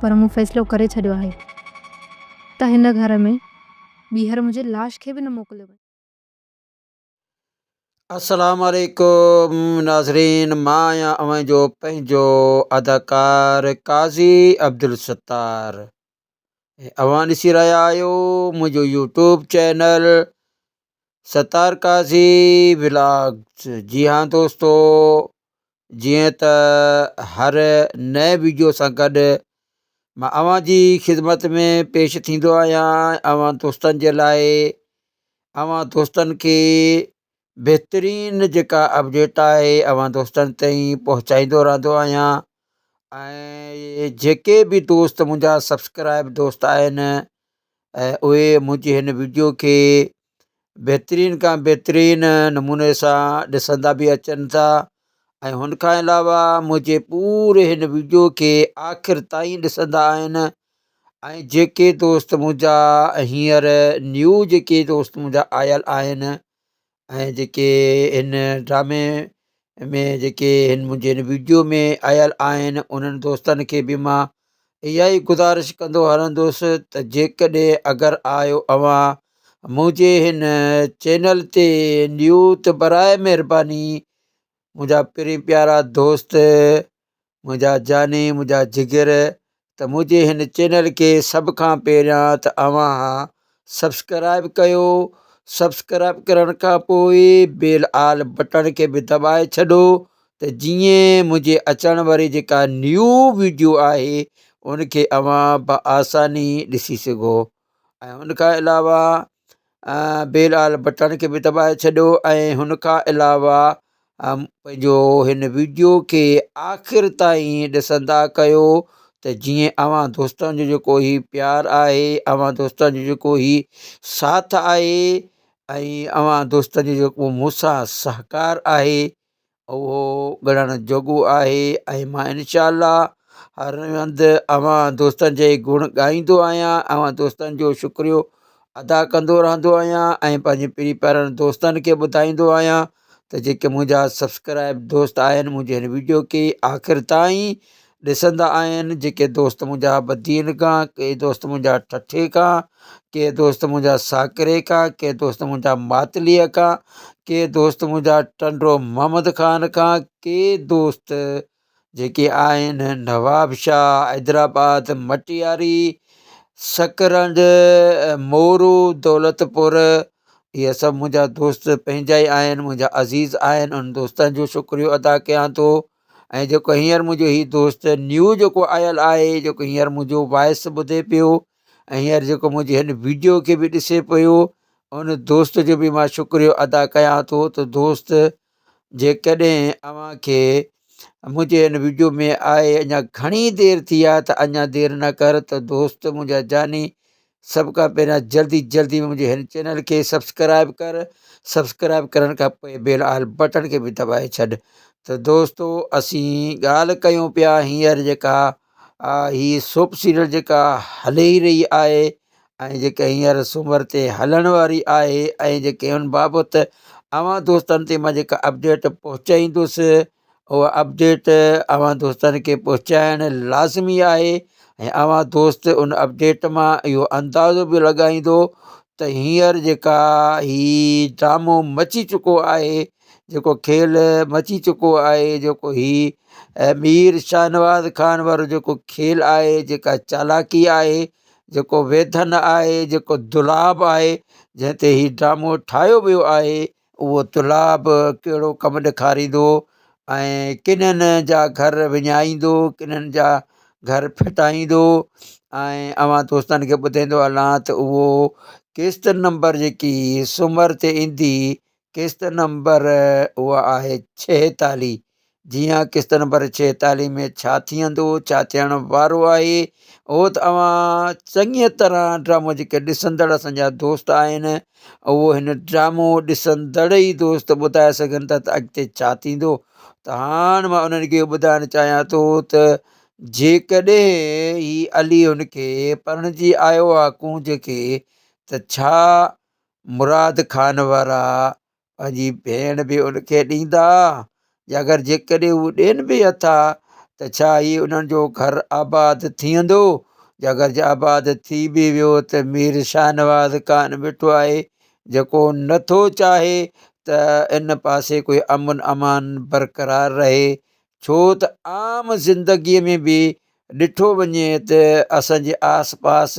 پر مون فيصلو ڪري ڇڏيو آهي ته هن گهر ۾ ٻيهر منهنجي لاش کي به نه موڪليو وڃي. السلام عليڪم ناظرين مان آهيان اوهان جو پنهنجو اداڪار قاضي عبدالستار ۽ اوهان ڏسي رهيا آهيو منهنجو YouTube channel Sattar Qazi vlogs جي ها دوستو جيئن ته هر نئين ويڊيو سان گڏ مان اوهان جي خدمت ۾ پيش ٿيندو آهيان اوهان دوستن جي لاء اوهان دوستن کي بهترين جيڪا اپڊيٽ آهي اوهان دوستن تائين پهچائيندو رهندو آهيان ۽ جيڪي به دوست منهنجا سبسڪرائب دوست آهن ۽ اهي منهنجي هن ويڊيو کي بهترين کان بهترين نموني سان ڏسندا به اچن ٿا ۽ هن کان علاوه منهنجي پوري هن ويڊيو کي آخر تائين ڏسندا آهن ۽ جيڪي دوست منهنجا هينئر نيو جيڪي دوست منهنجا آيل آهن ۽ جيڪي هن ڊرامي ۾ جيڪي هن منهنجي هن ويڊيو ۾ آيل آهن انهن دوستن کي به مان اها ئي گذارش ڪندو هلندس ته جيڪڏهن اگر آيو اوهان منهنجي هن چينل تي نيو ته برائي مهرباني منهنجا پرين پيارا دوست منهنجا جاني منهنجا جگر ته منهنجي هن چينل کي سڀ کان پهريان ته اوهان سبسڪرائب ڪيو سبسڪرائب ڪرڻ کان پوء بيل آل بٽڻ کي به دٻائي ڇڏو ته جيئن منهنجي اچڻ واري جيڪا نيو ويڊيو آهي ان کي اوهان بآساني ڏسي سگهو ۽ ان کان علاوه بيل آل بٽڻ کي به دٻائي ڇڏيو ۽ هن کان علاوه پنهنجو هن ويڊيو کي آخر تائين ڏسندا ڪيو ته جيئن اوهان دوستن جو جيڪو هي پيار آهي اوهان دوستن جو جيڪو هي ساٿ آهي ۽ اوهان دوستن جو جيڪو مون سان سهڪار آهي اهو ڳڻڻ جوڳو آهي ۽ مان انشاء الله هر هنڌ اوهان دوستن جي گڻ ڳائيندو آهيان اوهان دوستن جو شڪريو ادا ڪندو رهندو آهيان ۽ پنهنجي پرين پيارن دوستن کي ٻڌائيندو آهيان ته جيڪي منهنجا سبسڪرائب دوست آهن منهنجي هن ويڊيو کي آخر تائين ڏسندا آهن جيڪي دوست منهنجا بدين کان ڪي دوست منهنجا ٺٽي کان ڪي دوست منهنجا ساڪري کان ڪي دوست منهنجا ماتليء کان ڪي دوست منهنجا ٽنڊو محمد خان کان ڪي دوست جيڪي آهن نوابشاهه حيدرآباد مٽياري سڪرنڊ مورو دولتپور اهي سڀ منهنجا دوست پنهنجا ئي آهن منهنجا عزيز آهن انهن دوستن جو شڪريو ادا ڪيان ٿو ۽ جيڪو هينئر منهنجو هي دوست نيو جيڪو آيل آهي جيڪو هينئر منهنجو وائس ٻڌي پيو ۽ هينئر جيڪو منهنجي هن ويڊيو کي به ڏسي پيو ان دوست جو به مان شڪريو ادا ڪيان ٿو ته دوست جيڪڏهن اوهان کي منهنجي هن ويڊيو ۾ آئي اڃا گهڻي دير ٿي آهي ته اڃا دير نه ڪر ته دوست منهنجا جاني سڀ کان پهريان جلدي جلدي منهنجي هن چينل کي سبسڪرائب ڪر سبسڪرائب ڪرڻ کان پوء بيل آل بٽڻ کي به دٻائي ڇڏ ته دوستو اسين ڳالهه ڪيون پيا هينئر جيڪا هي سوپ سيريل جيڪا هلي رهي آهي ۽ جيڪا هينئر سومر تي هلڻ واري آهي ۽ جيڪي ان بابت اوهان دوستن تي مان جيڪا اپڊيٽ پهچائيندس اها اپڊيٽ اوهان دوستن کي پهچائڻ لازمي آهي ۽ اوهان دوست ان اپڊيٽ مان اهو اندازو به لڳائيندو ته هينئر جيڪا هي ڊرامو مچي چڪو آهي جيڪو کيل مچي چڪو آهي جيڪو هي مير شاهنواز خان وارو جيڪو کيل آهي جيڪا چالاڪي آهي جيڪو ويڌن آهي جيڪو دولاب آهي جنهن تي هي ڊرامو ٺاهيو ويو آهي اهو دولاب ڪهڙو ڪم ڏيکاريندو ۽ ڪنهن جا گهر وڃائيندو ڪنهن جا گهر ڦٽائيندو ۽ اوهان دوستن کي ٻڌائيندو هلان ته اهو قسط نمبر جيڪي سومر تي ايندي قسط نمبر اها آهي ڇهيتاليهه جيئن قسط نمبر ڇهيتاليهه ۾ ڇا ٿيندو ڇا ٿيڻ وارو آهي اهو ته اوهان چڱيء طرح ڊرامو جيڪي ڏسندڙ اسان جا دوست آهن اهو هن ڊرامو ڏسندڙ ئي دوست ٻڌائي سگهن ٿا ته اڳتي ڇا ٿيندو ته هاڻ مان انهن کي اهو ٻڌائڻ چاهيان ٿو ته جيڪڏهن هي علي هن کي پرڻجي آيو آهي ڪونج کي ته ڇا مراد خان وارا پنهنجي ڀيڻ به ان کي ڏيندا يا اگر جيڪڏهن هو ڏين به اٿا ته ڇا هي انهن جو گهر آباد ٿيندو؟ جي اگر جي آباد ٿي به ويو ته مير شاهنواز خان ويٺو آهي جيڪو نٿو چاهي ته ان پاسي ڪوئي امن امان برقرار رهي ڇو ته عام زندگيء ۾ به ڏٺو وڃي ته اسان جي آس پاس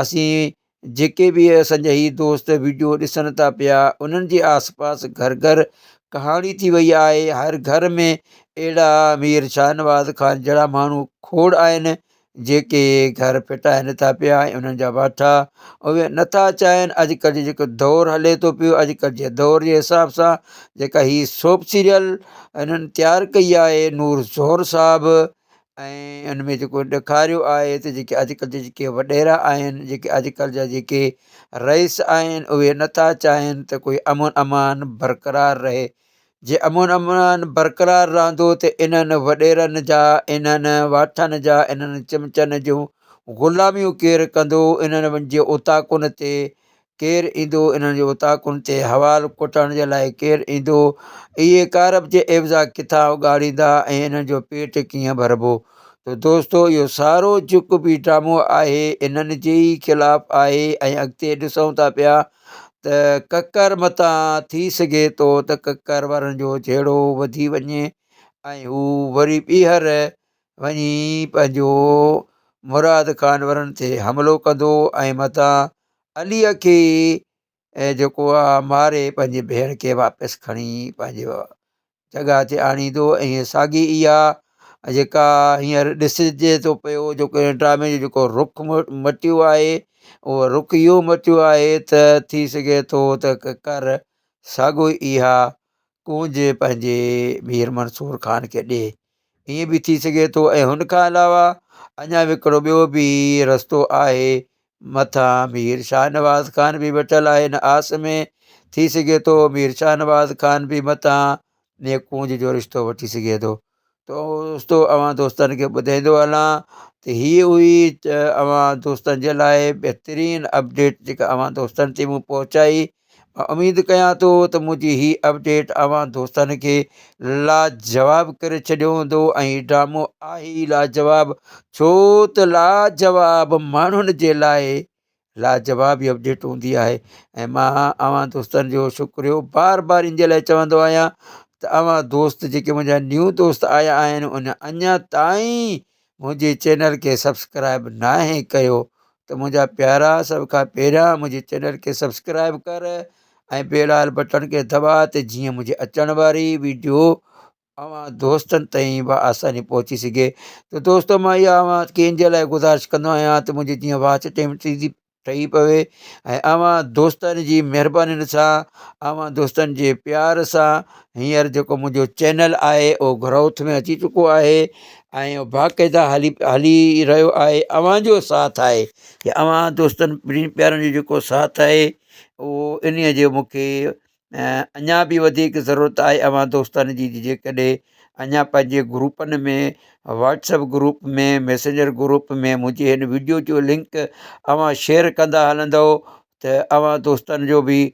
اسين جيڪي به اسان جا هي دوست ويڊيو ڏسن ٿا پيا انهن جي آس پاس گهر گهر ڪهاڻي ٿي وئي آهي هر گهر ۾ اهڙا مير شاهنواز خان جهڙا ماڻهو کوڙ آهن جيڪي گهر ڦٽائن ٿا پيا ۽ انهن جا واٺا اهي نٿا چاهين اڄڪلهه جو جيڪو دور هلي ٿو پيو اڄڪلهه جي دور جي حساب سان جيڪا هي سوپ سيريل انهن تيار ڪئي آهي نور زهر صاحب ۽ ان ۾ جيڪو ڏيکاريو آهي ته جيڪي اڄڪلهه جا جيڪي وڏيرا آهن جيڪي اڄڪلهه جا جيڪي رئيس آهن اهي نٿا چاهين ته ڪوئي امن امان برقرار رهي جي امن امان برقرار رهندو ته انهن وڏيرن جا انهن واٺن جا انهن چمچن جون غلاميون ڪير ڪندو انهن جي اوطاقن تي ڪير ايندو انهن جي اوطاقن تي حوال ڪٽڻ جي لاء ڪير ايندو؟ اهي ڪارب جي عيوضا ڪٿان اڳاڙيندا ۽ انهن جو پيٽ ڪيئن ڀربو؟ ته دوستو اهو سارو جيڪو به ڊرامو آهي انهن جي ئي خلاف آهي ۽ اڳتي ڏسون ٿا پيا ته ڪڪر متان ٿي سگهي ٿو ته ڪڪر وارن جو جهيڙو وڌي وڃي ۽ هو وري ٻيهر وڃي پنهنجو مراد خان ورن تي حملو ڪندو ۽ متان عليء کي جيڪو آ ماري پنهنجي ڀيڻ کي واپس کڻي پنهنجي جڳهه تي آڻيندو ۽ ساڳي اها جيڪا هينئر ڏسجي ٿو پيو جيڪو ڊرامي جو جيڪو رخ مٽيو آهي اهو رخ اهو مٽيو آهي ته ٿي سگهي ٿو ته ڪڪر ساڳو اها ڪونج پنهنجي مير منصور خان کي ڏي ائين به ٿي سگهي ٿو ۽ هن کان علاوه اڃا به هڪڙو ٻيو به رستو آهي مٿان مير شاهنواز خان به ويٺل آهي ان آس ۾ ٿي سگهي ٿو مير شاهنواز خان به مٿان انهيء ڪونج جو رشتو وٺي سگهي ٿو ته دوستو اوهان دوستن کي ٻڌائيندو هلان ته هي هئي اوهان دوستن جي لاء بهترين اپڊيٽ جيڪا اوهان دوستن تائين مون پهچائي مان اميد ڪيان ٿو ته منهنجي هي اپڊيٽ اوهان دوستن کي لاجواب ڪري ڇڏيو هوندو ۽ هي ڊرامو آهي ئي لاجواب ڇو ته لاجواب ماڻهن جي لاء لاجواب ئي اپڊيٽ هوندي آهي ۽ مان اوهان دوستن جو شڪريو بار بار ان جي لاء چوندو آهيان ته اوهان دوست جيڪي منهنجا نيو دوست آيا آهن ان اڃا تائين منهنجي چينل کي سبسڪرائب ناهي ڪيو ته منهنجا پيارا سڀ کان پهريان منهنجي چينل کي سبسڪرائب ڪر ۽ بيل آل بٽڻ کي دٻا ته جيئن منهنجي اچڻ واري ويڊيو اوهان دوستن تائين با آساني پهچي سگهي ته دوستو مان اها اوهان کي ان جي لاء گذارش ڪندو آهيان ته منهنجي جيئن واچ ٽائيم ٿيندي ٺهي پوي ۽ اوهان دوستن جي مهربانين سان اوهان دوستن جي پيار سان هينئر جيڪو منهنجو چينل آهي اهو گروٿ ۾ اچي چڪو آهي ۽ باقاعده هلي هلي رهيو آهي اوهان جو ساٿ آهي ڪي اوهان دوستن پيارن جو جيڪو ساٿ آهي اهو انهيء جو مونکي اڃا به وڌيڪ ضرورت آهي اوهان دوستن جي جيڪڏهن اڃا پنهنجي گروپن ۾ واٽسپ گروپ ۾ ميسينجر گروپ ۾ منهنجي هن وڊيو جو لنڪ اوهان شيئر ڪندا هلندؤ ته اوهان دوستن جو به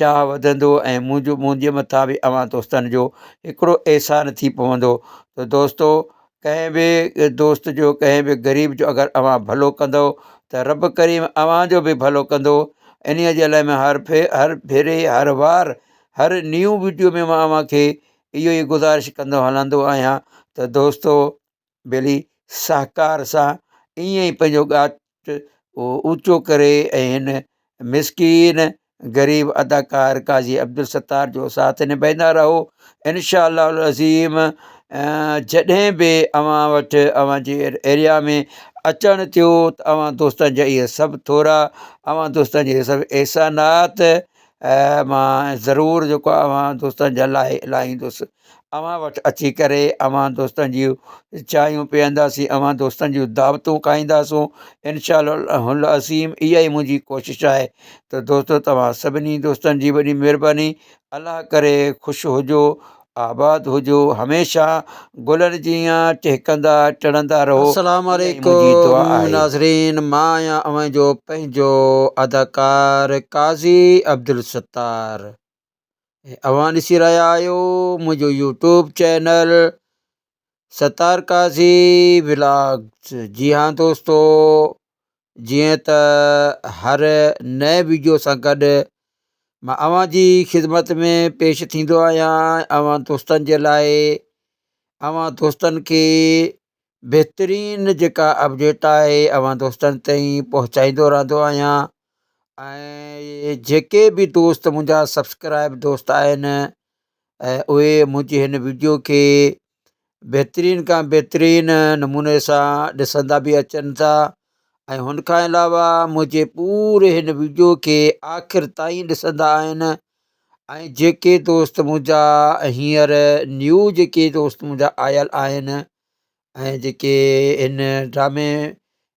چاهه وڌندو ۽ منهنجو منهنجي مٿان به اوهان دوستن جو هڪڙو احسان ٿي پوندو ته دوستو ڪنهن به دوست جو ڪنهن به غريب جو اگر اوهان ڀلو ڪندؤ ته رب ڪريم اوهان جو به ڀلو ڪندو انهيء جي لاء مان هر هر ڀيري هر وار هر نيو وڊيو ۾ مان اوهان کي اهو ئي گذارش ڪندو هلندو آهيان ته دوستو ڀلي سهڪار سان ائين ئي پنهنجو ڳاٽ اوچو ڪري ۽ هن مسڪين غريب اداڪار قاضي عبدالستار جو ساٿ نڀائيندا رهو انشاء الله العظيم جڏهن به اوهان وٽ اوهان جي ايريا ۾ اچڻ ٿيو ته اوهان دوستن جا اهي سڀ ٿورا اوهان دوستن جا اهي سڀ احسانات مان ضرور جيڪو آهي اوهان دوستن جا لاهي لاهيندس اوهان وٽ اچي ڪري اوهان دوستن جون چانهيون پيئنداسين اوهان دوستن جون دعوتون کائينداسون انشاء الله العظيم اها ئي منهنجي ڪوشش آهي ته دوستو توهان سڀني دوستن جي وڏي مهرباني الله ڪري خوش هجو آباد هجو هميشه گلن جيان ٽهڪندا ٽڙندا رهو السلام اها ئي منهنجي دعا عليڪم آهي. ناظرين مان آهيان اوهان جو پنهنجو اداڪار قاضي عبدالستار ۽ اوهان ڏسي رهيا آهيو منهنجو يوٽيوب چينل ستار قاضي ولاگز جي ها دوستو جيئن ته هر نئين ويڊيو سان گڏ مان اوهان جي خدمت ۾ پيش ٿيندو آهيان اوهان دوستن جي لاء اوهان دوستن کي بهترين جيڪا اپڊيٽ آهي اوهان دوستن تائين پهچائيندو رهندو آهيان ۽ جيڪي به دوست منهنجا سبسڪرائب دوست آهن ۽ اهي منهنجي هن ويڊيو کي بهترين کان بهترين نموني سان ڏسندا به اچن ٿا ۽ هن کان علاوه منهنجي پوري هن ويڊيو کي آخر تائين ڏسندا آهن ۽ جيڪي دوست منهنجا هينئر نيو جيڪي دوست منهنجا آيل آهن ۽ جيڪي هن ڊرامي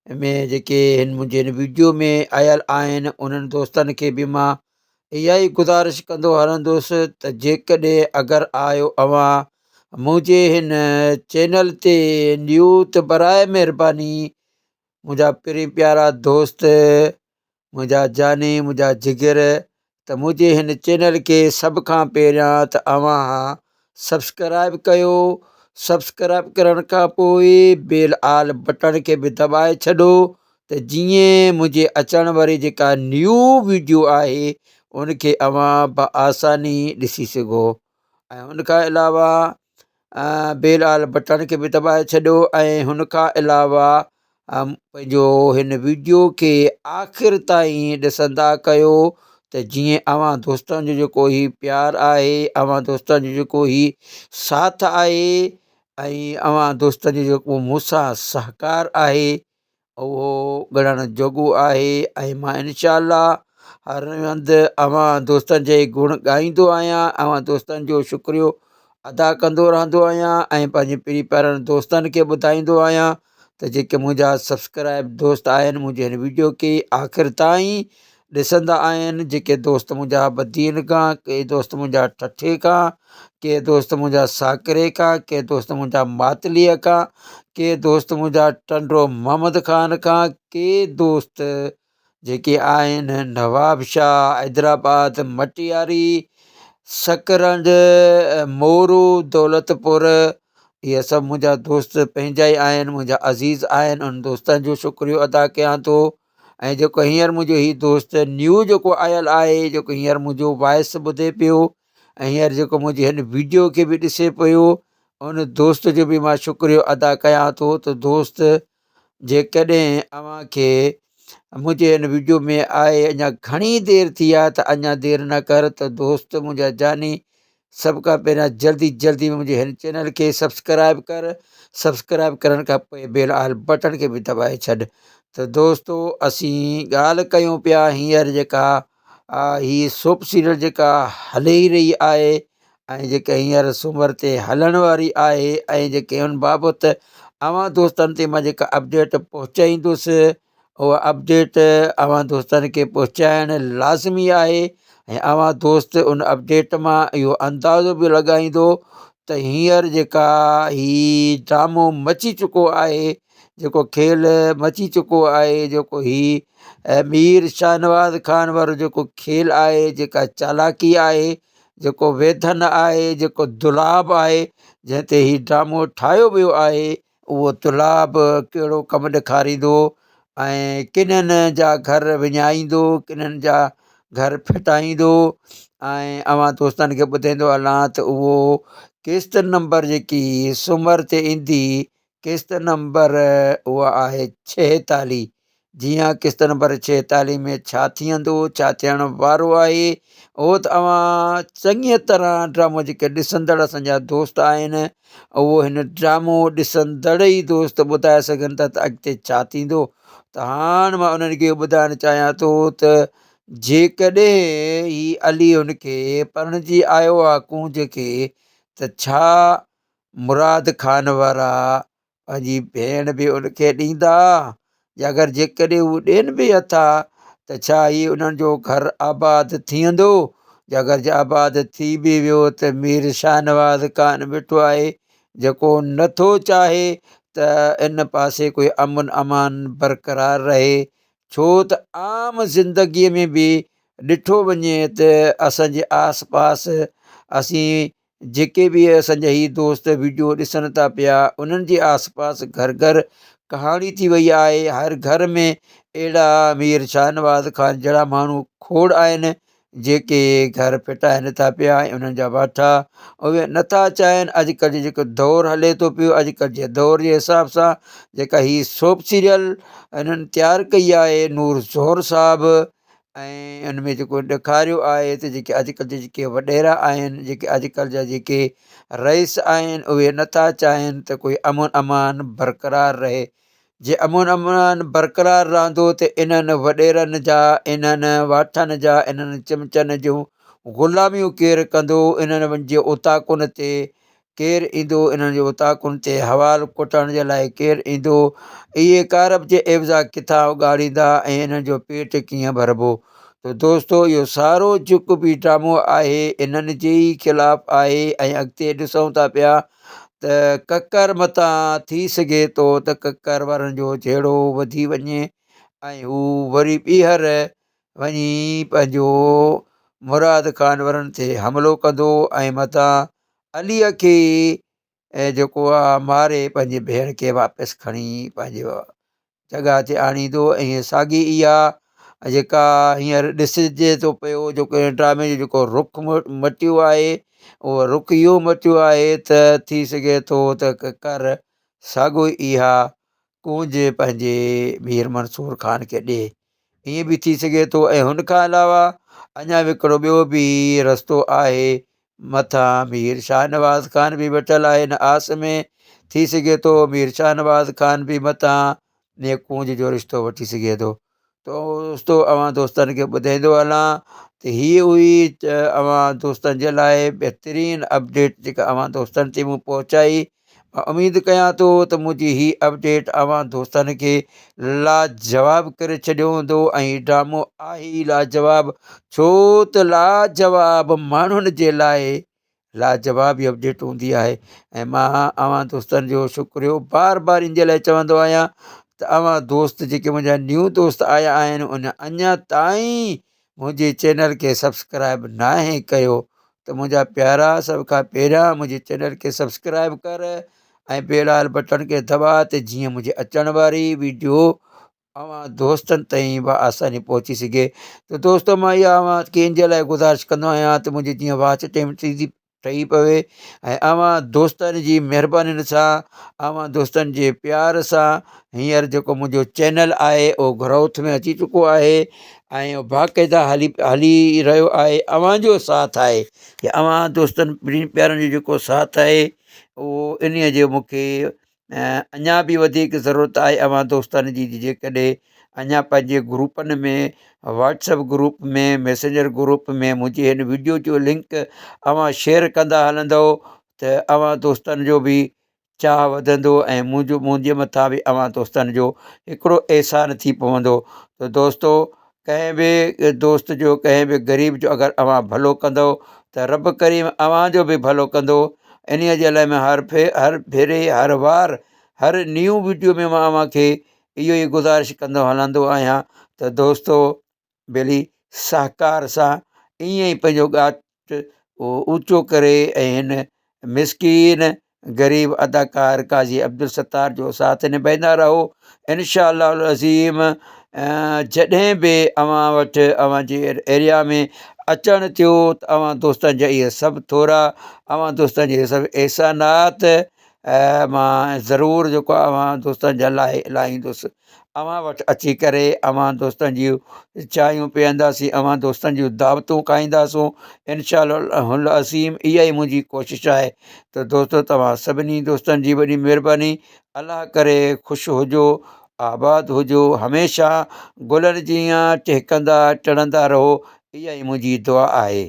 ۾ جيڪي هن منهنجي هن ويڊيو ۾ آيل آهن انهن دوستن کي به مان اها ئي گذارش ڪندو هلندس ته جيڪڏهن اگر آيو اوهان منهنجي هن چينل تي نيو ته برائي مهرباني منهنجا پرين پيارا دوست منهنجا جاني منهنجا جگر ته منهنجي هن چينل کي سڀ کان پهريان ته اوهان سبسڪرائب ڪيو سبسڪرائب ڪرڻ کان پوء بيل آل بٽڻ کي به دٻائي ڇڏو ته جيئن منهنجي اچڻ واري جيڪا نيو ويڊيو آهي ان کي اوهان بآساني ڏسي سگهو ۽ ان کان علاوه بيل آل بٽڻ کي به دٻائي ڇڏيو ۽ هن کان علاوه پنهنجو هن ويڊيو کي آخر تائين ڏسندا ڪيو ته جيئن اوهان دوستن جو جيڪو هي پيار آهي اوهان دوستن جو جيڪو هي ساٿ آهي ۽ اوهان دوستن جو جيڪو مون سان سهڪار آهي اهو ڳڻڻ جوڳو آهي ۽ مان انشاء الله هر هنڌ اوهان دوستن جي گڻ ڳائيندو آهيان اوهان دوستن جو شڪريو ادا ڪندو رهندو آهيان ۽ پنهنجي پرين پيارن دوستن کي ٻڌائيندو آهيان ته جيڪي منهنجا سبسڪرائب دوست آهن منهنجي هن ويڊيو کي آخر تائين ڏسندا آهن جيڪي دوست منهنجا بدين کان ڪي دوست منهنجا ٺٽي کان ڪي دوست منهنجا ساڪري کان ڪي دوست منهنجا ماتليء کان ڪي دوست منهنجا ٽنڊو محمد خان کان ڪي دوست جيڪي آهن نوابشاهه حيدرآباد مٽياري سڪرنڊ مورو دولتپور اهي سڀ منهنجا دوست پنهنجا ئي آهن منهنجا عزيز آهن انهن دوستن جو شڪريو ادا ڪيان ٿو ۽ جيڪو هينئر منهنجو هي دوست نيو جيڪو آيل آهي جيڪو هينئر منهنجو وائس ٻڌي پيو ۽ هينئر جيڪو منهنجي هن ويڊيو کي به ڏسي پيو ان دوست جو به مان شڪريو ادا ڪيان ٿو ته دوست جيڪڏهن اوهان کي منهنجي هن ويڊيو ۾ آئي اڃا گهڻي دير ٿي آهي ته اڃا دير نه ڪر ته دوست منهنجا جاني سڀ کان پهريان جلدي جلدي منهنجي هن چينل کي سبسڪرائب ڪر سبسڪرائب ڪرڻ کان پوء بيل آل بٽڻ کي به دٻائي ڇڏ ته دوستو اسين ڳالهه ڪيون پيا هينئر جيڪا هي سوپ سيريل جيڪا هلي رهي آهي ۽ جيڪا هينئر سومر تي هلڻ واري آهي ۽ جيڪي ان بابت اوهان دوستن تي مان جيڪا اپڊيٽ پهچائيندس اها اپڊيٽ اوهان دوستن کي پهچائڻ لازمي آهي ۽ اوهان دوست ان اپڊيٽ مان اهو اندازو به لڳائيندو ته هينئر جيڪا هي ڊرامو مچي چڪو آهي جيڪو کيل مچي چڪو آهي جيڪو هي مير شاهنواز خان وارو جيڪو کيل آهي جيڪا چالاڪي آهي جيڪو ويڌن آهي جيڪو دولاب آهي جنهن تي هي ڊرامو ٺاهيو ويو آهي اهو دولاب ڪهڙو ڪم ڏيکاريندو ۽ ڪنن جا گهر وڃائيندو ڪنن جا گهر ڦٽائيندو ۽ اوهان دوستن کي ٻڌائيندو هلان ته اهو قسط نمبر جيڪي سومر تي ايندي قسط نمبر اها آهي ڇهيتاليهه جيئن قسط نمبر ڇهيتاليهه ۾ ڇا ٿيندو ڇا ٿيڻ وارو آهي اهو ته اوهان چڱيء طرح ڊرامو جيڪي ڏسندڙ اسان جا دوست آهن اهو هن ڊرامو ڏسندڙ ئي دوست ٻڌائي سگهن ٿا ته اڳتي ڇا ٿيندو ته هاڻ مان انهن کي اهو ٻڌائڻ چاهيان ٿو ته جيڪڏهن هي علي هن کي پرڻجي آيو آهي ڪونج کي ته ڇا مراد خان وارا پنهنجي ڀيڻ به ان کي ڏيندا يا اگر جيڪڏهن هو ڏين به اٿا ته ڇا هي انهن جو گهر آباد ٿيندو يا اگر جي آباد ٿي به ويو ته مير شاهنواز خان ويٺو آهي جيڪو نٿو چاهي ته ان پاسي ڪوئي امن امان برقرار رهي ڇو ته عام زندگيء ۾ به ڏٺو وڃي ته اسان جي آس پاس اسين. جيڪي به اسان جا هي دوست وڊيو ڏسن ٿا پيا انهن جي آس پاس گهر گهر ڪهاڻي ٿي وئي آهي هر گهر ۾ اهڙا مير شاهنواز خان جهڙا ماڻهو کوڙ آهن جيڪي گهر ڦٽائن ٿا پيا ۽ انهن جا واٺا اهي نٿا چاهين. اڄڪلهه جو جيڪو دور هلي ٿو پيو اڄڪلهه جي دور جي حساب سان جيڪا هي سوپ سيريل انهن تيار ڪئي آهي نور زهر صاحب ۽ ان ۾ جيڪو ڏيکاريو آهي ته جيڪي اڄڪلهه جا جيڪي وڏيرا آهن جيڪي اڄڪلهه جا جيڪي رئيس آهن اهي نٿا چاهين ته ڪوئي امن امان برقرار رهي. جي امن امان برقرار رهندو ته انهن وڏيرن جا، انهن واٺن جا، انهن چمچن جون غلاميون ڪير ڪندو، انهن جي اوطاقن تي ڪير ايندو، انهن جي اوطاقن تي حوال ڪٽڻ جي لاء ڪير ايندو، اهي ڪارب جي عيوضا ڪٿان اڳاڙيندا ۽ انهن جو پيٽ ڪيئن ڀربو. ته دوستو اهو سارو جيڪو به ڊرامو آهي انهن جي ئي خلاف آهي ۽ اڳتي ڏسون ٿا پيا ته ڪڪر متان ٿي سگهي ٿو ته ڪڪر وارن جو جهيڙو وڌي وڃي ۽ هو وري ٻيهر وڃي پنهنجو مراد خان وارن تي حملو ڪندو ۽ متان عليء کي جيڪو آ ماري پنهنجي ڀيڻ کي واپس کڻي پنهنجي جڳهه تي آڻيندو ۽ ساڳي اها جيڪا هينئر ڏسجي ٿو پيو جيڪو هن ڊرامي جو جيڪو رخ مٽيو آهي اهو رخ اهو مٽيو آهي ته ٿي سگهي ٿو ته ڪڪر ساڳو ئي اها ڪونج پنهنجي مير منصور خان کي ڏي ائين به ٿي سگهي ٿو ۽ هن کان علاوه اڃا به هڪڙو ٻيو به رستو آهي مٿان مير شاهنواز خان به ويٺل آهي ان آس ۾ ٿي سگهي ٿو مير شاهنواز خان به متان انهيء ڪونج جو رشتو وٺي سگهي ٿو. دوستو اوهان دوستن کي ٻڌائيندو هلان ته هي هئي اوهان دوستن جي لاء بهترين اپڊيٽ جيڪا اوهان دوستن تائين مون پهچائي. مان اميد ڪيان ٿو ته منهنجي هي اپڊيٽ اوهان دوستن کي لاجواب ڪري ڇڏيو هوندو ۽ هي ڊرامو آهي ئي لاجواب ڇو ته لاجواب ماڻهن جي لاء لاجواب ئي اپڊيٽ هوندي آهي ۽ مان اوهان دوستن جو شڪريو بار بار ان جي لاء چوندو آهيان ته اوهان دوست جيڪي منهنجا نيو دوست آيا آهن ان اڃا تائين منهنجي چينل کي سبسڪرائب ناهي ڪيو ته منهنجا پيارا سڀ کان پهريان منهنجي چينل کي سبسڪرائب ڪر ۽ بيل آل بٽڻ کي دٻا ته جيئن منهنجي اچڻ واري ويڊيو اوهان دوستن تائين با آساني پهچي سگهي ته دوستو مان اها اوهان کي ان جي لاء گذارش ڪندو آهيان ته منهنجي جيئن واچ ٽائيم ٿيندي ٺهي پوي ۽ اوهان دوستن جي مهربانين سان اوهان دوستن جي پيار سان هينئر جيڪو منهنجو چينل آهي اهو گروٿ ۾ اچي چڪو آهي ۽ باقاعده هلي هلي رهيو آهي اوهان جو ساٿ آهي ڪي اوهان دوستن پيارن جو جيڪو ساٿ آهي اهو انهيء جو مونکي اڃا به وڌيڪ ضرورت آهي اوهان دوستن جي جيڪڏهن اڃا پنهنجي گروپن ۾ WhatsApp group ۾ messenger group ۾ منهنجي هن وڊيو جو لنڪ اوهان شيئر ڪندا هلندؤ ته اوهان دوستن جو به چاهه وڌندو ۽ منهنجو منهنجي مٿان به اوهان دوستن جو هڪڙو احسان ٿي پوندو ته دوستو ڪنهن به دوست جو ڪنهن به غريب جو اگر اوهان ڀلو ڪندؤ ته رب ڪريم اوهان جو به ڀلو ڪندو انهيء جي لاء مان هر هر ڀيري هر وار هر نيو وڊيو ۾ مان اوهان کي اهو ئي گذارش ڪندو هلندو آهيان ته دوستو ڀلي سهڪار سان ائين ئي پنهنجو ڳاٽ اوچو ڪري ۽ هن مسڪين غريب اداڪار قاضي عبدالستار جو ساٿ نڀائيندا رهو انشاء الله العظيم جڏهن به اوهان وٽ اوهان جي ايريا ۾ اچڻ ٿيو ته اوهان دوستن جا اهي سڀ ٿورا اوهان دوستن جا اهي سڀ احسانات مان ضرور جيڪو اوهان دوستن جا لاهي لاهيندس اوهان وٽ اچي ڪري اوهان دوستن جون چانهيون پيئنداسين اوهان دوستن جون دعوتون کائينداسون انشاء الله العظيم اها ئي منهنجي ڪوشش آهي ته دوستو توهان سڀني دوستن جي وڏي مهرباني الله ڪري خوش هجو آباد هجو هميشه گلن جيان ٽهڪندا ٽڙندا رهو اها ئي منهنجي دعا آهي.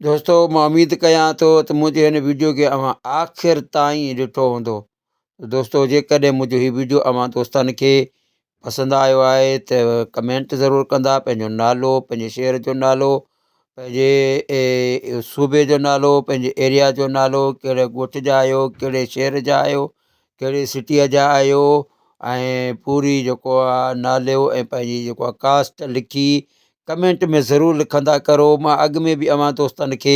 دوستو مان اميد ڪيان ٿو ته منهنجي هن ويڊيو کي اوهان آخر تائين ڏٺو هوندو. دوستو جيڪڏهن منهنجو هي ويڊيو اوهان دوستن کي پسند آيو آهي ته ڪمينٽ ضرور ڪندا، پنهنجو نالو، پنهنجي شهر جو نالو، پنهنجي صوبي جو نالو، پنهنجي ايريا جو نالو، ڪهڙي ڳوٺ جا آهيو، ڪهڙي شهر جا آهيو، ڪهڙي سٽيء جا آهيو ۽ پوري جيڪو آهي نالو ۽ پنهنجي جيڪو آهي ڪاسٽ لکي ڪمينٽ ۾ ضرور لکندا ڪرو. مان اڳ ۾ به اوهان دوستن کي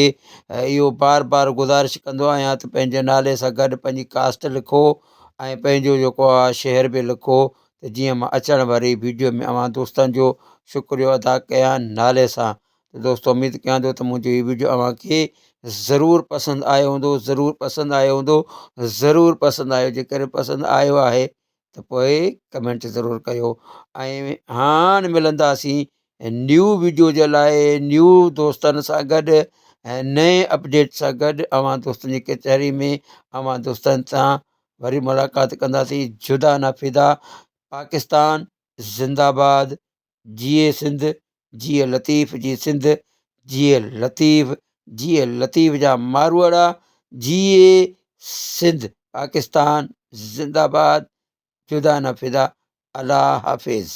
اهو بار بار گذارش ڪندو آهيان ته پنهنجي نالي سان گڏ پنهنجي ڪاسٽ لکو ۽ پنهنجو جيڪو آهي شهر به لکو ته جيئن مان اچڻ واري ويڊيو ۾ اوهان دوستن جو شڪريو ادا ڪيان نالي سان. ته دوستو اميد ڪيان ٿو ته منهنجو هي ويڊيو اوهان کي ضرور پسند آيو هوندو، ضرور پسند آيو هوندو، ضرور پسند آيو. جيڪڏهن پسند آيو آهي ته پوء ڪمينٽ ضرور ڪيو ۽ هاڻ ملنداسين نيو ويڊيو جي لاء نيو دوستن سان گڏ ۽ نئين اپڊيٽ سان گڏ اوهان دوستن جي ڪچهري ۾ اوهان دوستن سان وري ملاقات ڪنداسين. جدا نه فدا، پاڪستان زنده باد، جيئي سنڌ، جيئي لطيف جي سنڌ، جيئي لطيف، جيئي لطيف جا ماروئڙا، جيئي سنڌ، پاڪستان زنده باد، جدا نه فدا، الله حافظ.